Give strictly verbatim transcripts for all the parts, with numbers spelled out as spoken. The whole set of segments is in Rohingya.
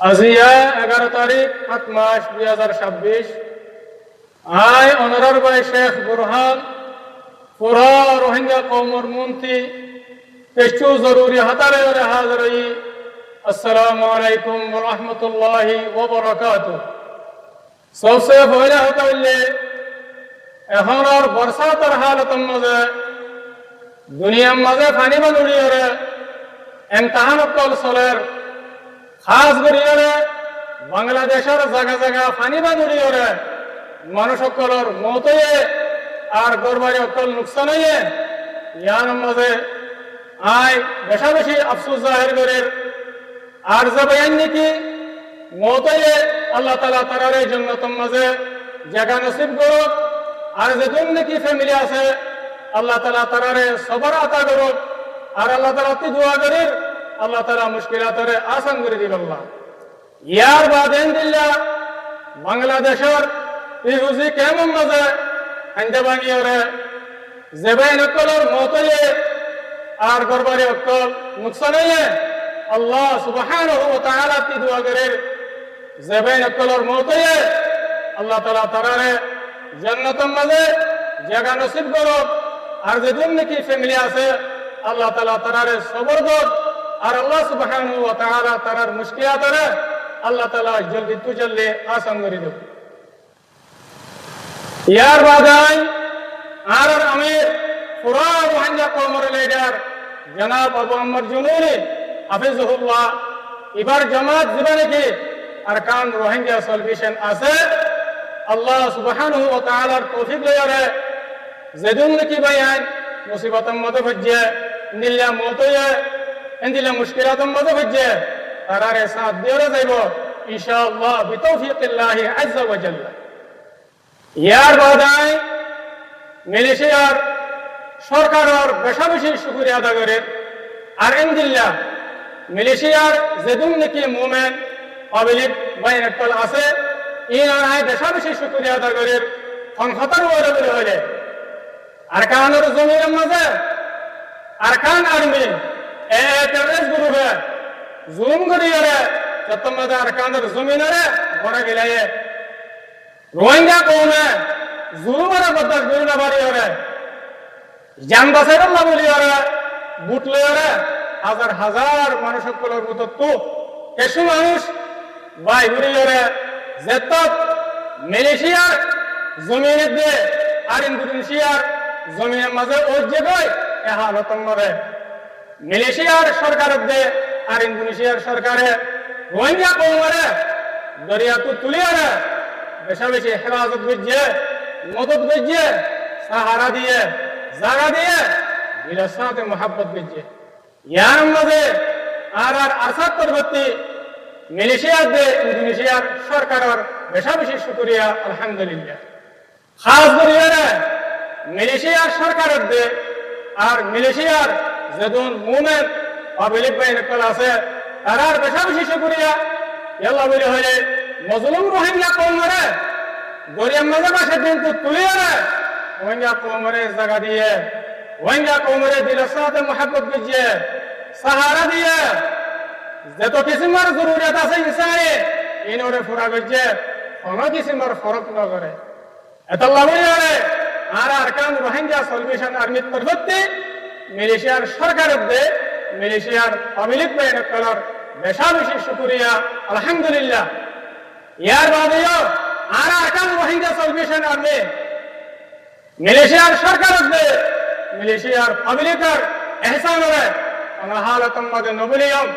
Aziya egaró tarík, háñt mac, dui házar sábbic. Añí onorár bái Cék Burhán, furá Ruáingga koumor muúntu, kessú zoruri hotá loiyóre házir óiyi. Assalamu alaikum wa rahmatullahi wa barakatuhu. Sobse foila hotá óilde, ehónor borsátor hálotor mazé duniyar mazé faní ba nuriyóre emtahán ókkol solér. Hás goríyóre Bangladecór zaga zaga faní ba nuriyóre manúic ókkolór mout óiye ar górbari ókkol nuksán óiye. Yíanor mazé añí becá becí afsús zahér gorír. Ar ze báiyain niki mout óiye, Allah taala taráre jonnotor mazé jaga nosib gorouk. Ar zedún niki femili asé, Allah taala taráre sobor ata gorouk. Ar Allah taalattú dua gorír, Allah taala muckilátore asán gorí dibolla. Yar baade endilla Bangladecór rifuzi kemor mazé haindá báñgiyóre ze báiyain ókkolór mout óiye ar górbari ókkol nuksán óiye, Allah subhanahu wa taalattú dua gorír, ze báiyain ókkolór mout óiye, Allah taala taráre jonnotor mazé jaga nosib gorouk. Ar zedún niki femili asé, Allah taala taráre sobor douk. Ar Allah subhanahu wa taala tarár muckilátore Allah taala joldittú joldi asán gorí douk. Yar baade añárar amir, furá Ruáingga koumor lidar, janab Abu Ammar Jununi, hafizahullah, ibar jamaat zibá niki Arakan Rohingya Salvation asé, Allah subhanahu wa taalar toufik loiyóre, zedún niki báiyain musibotor mazé foijjé, endilla mout óiye, endilla muckilótor mazé foijjé, taráre sáñt diyóre zaibou, inshaAllah, bitoufiqillahi azza wa jalla. Yar baade añí Malaysiar sorkaror becá becí cúkuriya ada gorír. Ar endilla Malaysiar zedún niki mumin, pablik báiyain ókkol asé, iínoré añí becá becí cúkuriya ada gorír. Hon hotár uore buli hoilé, Arakanor zominor mazé Arakan Army, A A terrorist groupe zulum goríyore, zettór mazé Arakanor zominoré bóra gilaiye. Rohingya koume zulumoré bordac gorí no fariyóre, jan basaibálla buliyóre, but loiyóre, házar házar manúic ókkolór bútottú kessú manúic bái goríyóre, zettót Malaysiar zomin edde ar Indonesia zominor mazé óijje goi, e halotor mazé Malaysiar sorkar edde ar Indonesia sorkare Rohingya koumoré doriyattú tuliyóre becá becí hefazot goijje, modot goijje, sahara diye, zaga diye, dilor sáñte muhabbot goijje. Yar mazé añárar ARSA r torfóttu Malaysia edde Indonesiar sorkaror becá becí cúkuriya, alhamdulillah. Hás goríyore Malaysiar sorkar edde ar Malaysiar zedún mumin pablik báiyain ókkol asé, tarár becá becí cúkuriya. Yólla buli hoilé mozlum Rohingya koumoré doriyar mazé bácer dinottú tuliyóre Rohingya koumoré zaga diye, Rohingya koumoré dilor sáñte muhabbot goijje, sahara diye, zeto kisimor zoruriyat asé insani, iínoré fura goijje, honó kisimor forók no goré. Etolla buli hoilé añára Arakan Rohingya Salvation Army r torfóttu Malaysiar sorkar edde, Malaysiar pablik báiyain ókkolór becá becí cúkuriya, alhamdulillah. Yar baade yó añára Arakan Rohingya Salvation Army Malaysiar sorkar edde, Malaysiar pablikor ehsánoré honó halotor mazé no buliyum.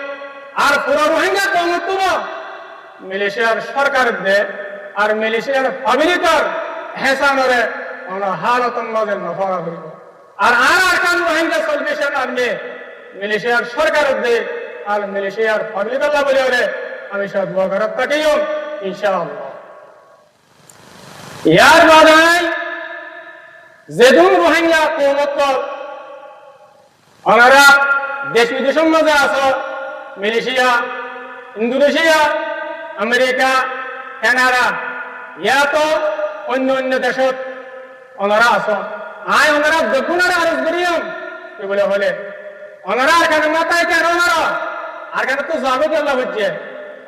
Ar fura Rohingya koumottú Malaysiar sorkar edde ar Malaysiar pablikor ehsánoré honó halotor mazé no fora foribó. Ar añára Arakan Rohingya Salvation Army Malaysiar sorkar edde ar Malaysiar pablikolla buliyóre hámicá dua gorát tákiyum, inshaAllah. Yar baade zedún Rohingya koum ókkol onora dec bidecor mazé asó, Malaysia, Indonesia, America, Canada, yáto oinno oinno decót onora asó. Añí onora beggúnore aroz goijjum, ki buli hoilé, onora Arkanor mazé táikiyóre onora Arkanottú zagói kiyólla hoijjé.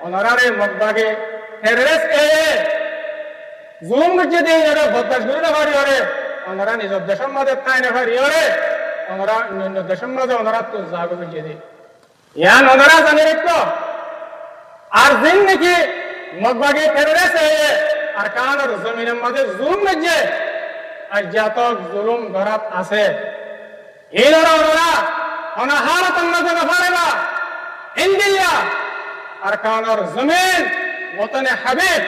Onoráre Mog bagi terrorist e zulum goijjé de, ínore bordac gorí no fariyóre, onorá nizor decór mazé tái no fariyóre, onorá oinno decór mazé onoráttu zagói goijjé de. Yián onorá zani raikkó. Ar ziín niki Mog bagi terrorist e Arkanor zominor mazé zulum goijjé, aijja tók zulum gorát asé. Ínore onorá hono hálotor mazé no faraiba. Endilla Arkanor zomin, wotone Habib,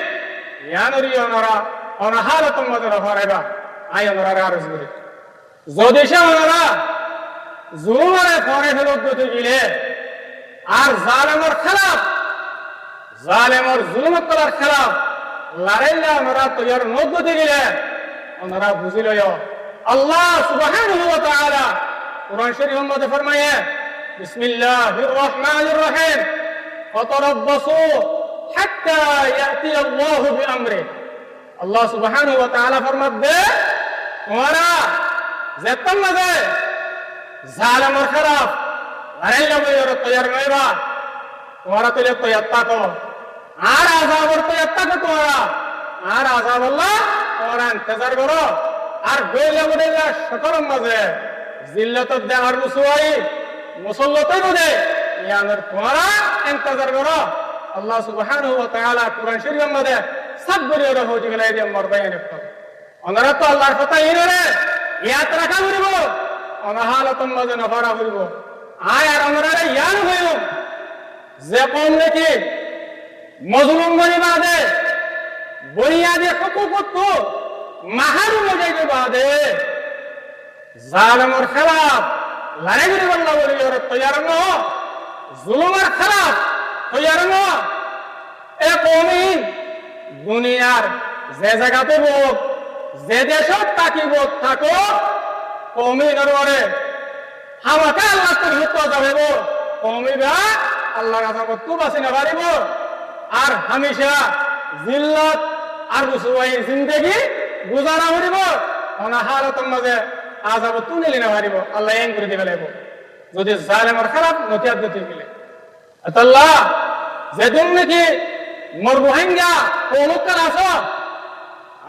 yiánore onorá hono hálotor mazé no faraiba. Añí onoráre aros gorí, zodi cé onorá zulumore fore felót goitó gile, ar zalemor hélaf, zalemor zulum ókkolor hélaf lorailla onorá toiyar no óit goitó gile, onorá buzí loiyó, Allah subhanahu wa taala Kuran Córifor mazé formaiye, بسم الله الرحمن الرحيم. فتربصوا حتى يأتي الله بأمره. Allah subhanahu wa taala formadde, tuáñra zettót mazé zalemor hélaf lorailla buli toiyar no óiba, tuáñra tóile toiyar táko. Añár azabor toiyar táko tuáñra. Añár azabolla tuáñra intezar goró. Ar goilla goilla cótoror mazé zillotot de ar rusuwai musallot óibo de, yiánor tuáñra intezar goró. Allah subhanahu wa taala Kuran Córifor mazé saf gorí hoói félai diye, mor bái ókkol. Onoráttu Allar hotá ínore yad raká foribó, hono hálotor mazé no fora foribó. Añí ar onoráre yián hoiyum, ze koum niki mozlum boni baade, buniyadi hókukottú maharum ói zaiyé baade, zalemor hélaf lorai goríbolla buli toiyar no, zulumor hélaf toiyar no, e koum ín duniyar ze zagat óuk, ze decót tákibou tákok, koum ínor uore hámaká Allar torfóttu azab óibo, koum íba Allar azabottú basi no faribó, ar hámica zillot ar rusuwair zindegi guzara foribó, hono hálotor mazé azabottú neli no faribó, Allah yián gorí di félaibo. Zodi zalemor hélaf no tiyar de ói gile. Etolla, zedún niki mor Ruáingga koum ókkol asó,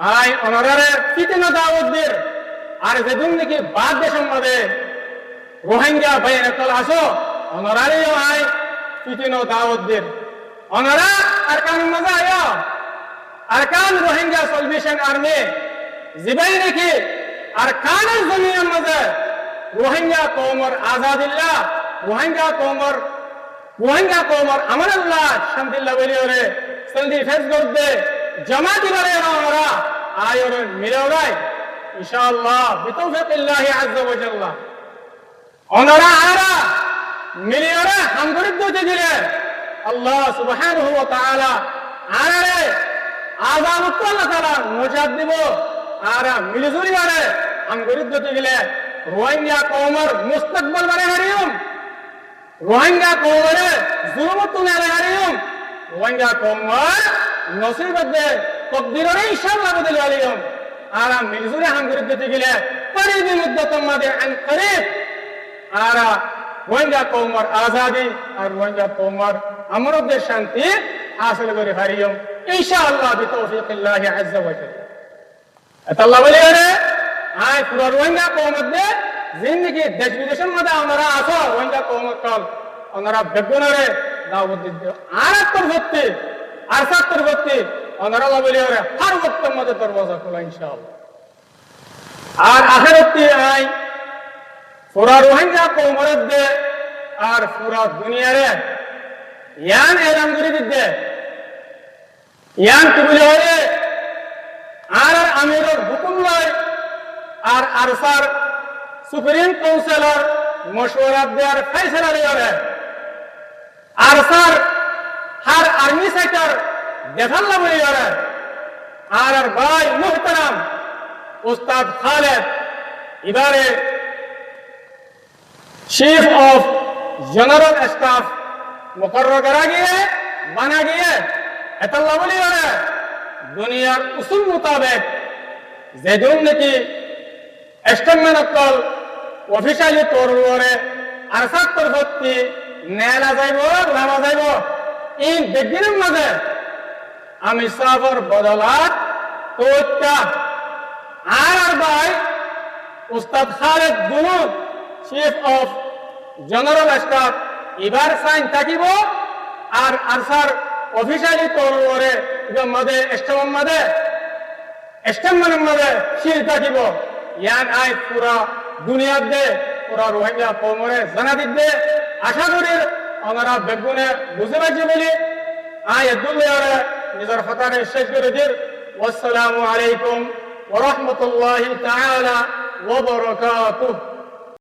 añí onoráre fitna dawot dir, ar zedún niki baár decór mazé Ruáingga bái ókkol asó, onoráre yó añí fitna dawot dir. Onorá Arkanor mazé aiyó, Arakan Rohingya Salvation Army, zibá niki Arakanor zominor mazé Rohingya koumor azadilla, Rohingya koumor, Rohingya koumor amanolla, cantilla bóli óre self defense gorédde, jamaat ibáre onora aiyóre miliyóre, inshaAllah, bitawfiqillahi azza wa jalla. Onora añára miliyóre ham gorí dóite dile, Allah subhanahu wa taala añárare azabottú Allah taala nojat dibo. Añára milizuli óre ham gorí dóite dile, Rohingya koumor mustakbal banai fariyum, Rohingya koumore zulumottú niyai fariyum, Rohingya koumor nosibor de tokdirore inshaAllah bodoli fariyum. Añára milizuli ham gorí dóite dile, koribi muddotor mazé, an korib, añára Rohingya koumor azadi ar Rohingya koumor amonot de cánti hásil gorí fariyum, inshaAllah, bitawfiqillahi azza wa jalla. Etolla bóli óre, añí fura Rohingya koumor de, zin niki dec bidecor mazé onora asó, Rohingya koum ókkol, onora beggúnore dawot didde. Añárar torfóttu, ARSAr torfóttu, onoralla bóli óre, hár woktor mazé dorwaza kúla, inshaAllah. Ar ahérottú añí fura Rohingya koumor de, ar fura duniyare yián elan gorí didde, yián ki bóli hoile, añárar amiror hukum loi, ar ARSAr Supreme Councilor mocuwara de ar fáisala loi óre, ARSAr hár army sector defalla bóli óre, añárar bái muhtaram Ustad Khaled ibáre Chief of General Staff mukarrar gora giyé, bana giyé. Etolla bóli óre duniyar usul mutabek zedún niki statement ókkol officially torfóre ARSAr torfóttu nela zaibo, lama zaibo. Iín beggúnor mazé Amir sáfor bodolat toóitta añárar bái Ustad Khaled Dunun, Chief of General Staff, ibár sain tákibo, ar ARSA-r officially tour uore ibár mazé, stamp or mazé, stamp or mazé sil tákibo. Yián añí fura duniyat de, fura Rohingya koumore zanai didde. Acá gorí onora beggúne buzí faijjó buli. Añí eddúr loiyóre nizor hotáre céc gorí dir. Wassalamu alaikum wa rahmatullahi taala wa barakatuh.